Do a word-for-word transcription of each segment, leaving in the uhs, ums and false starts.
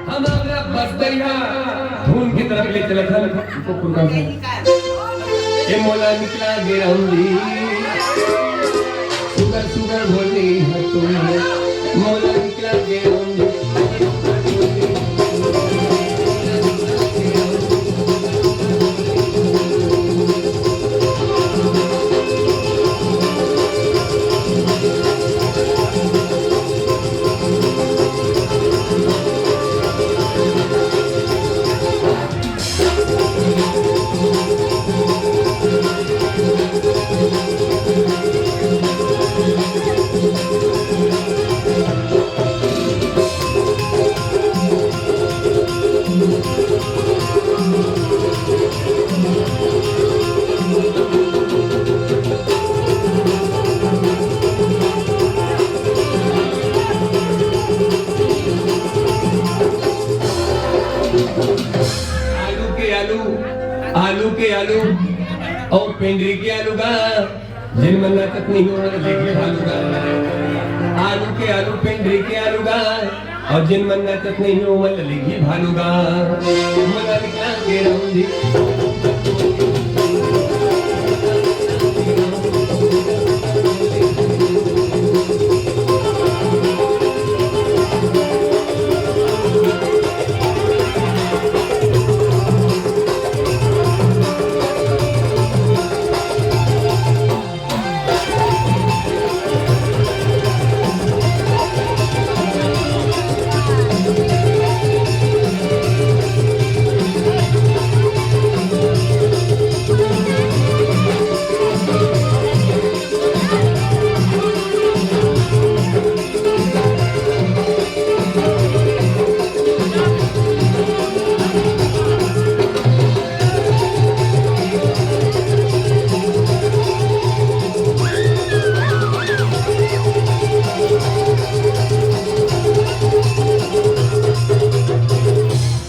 हम अगला बस दइहा धुन के तरफ ले चलत हन। ए मोला निकला गे राम जी, सुगर सुगर भोली हतू, मोला निकला गे राम जी। आलू के आलू, आलू के आलू, अउ पेंडरी के आलू गा। जेन मन नाचत नहीं हो, ओमन ला लेगही भालू गा। आलू के आलू, पेंडरी के आलू गा, अउ जेन मन नाचत नहीं हो, ओमन ला लेगही भालू गा। मोला निकला गे राम जी।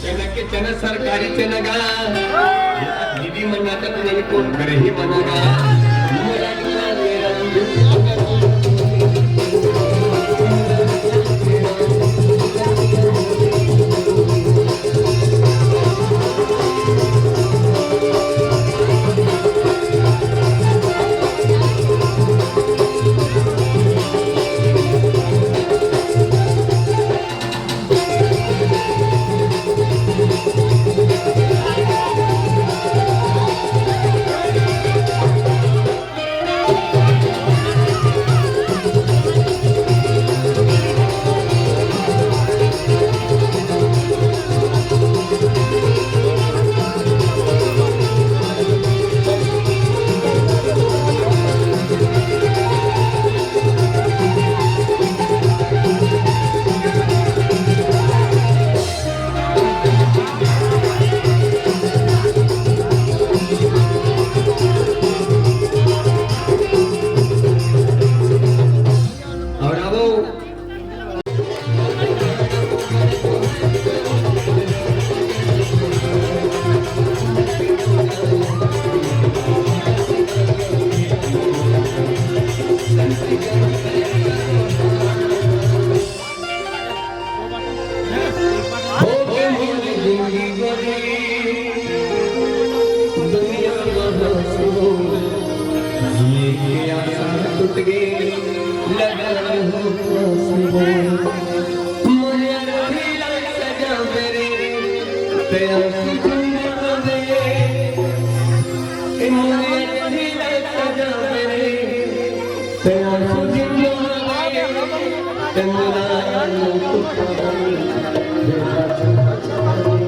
चना के चना, सरकारी चना गा। दीदी मन नाचत नहीं, कोन करे ही मना गा।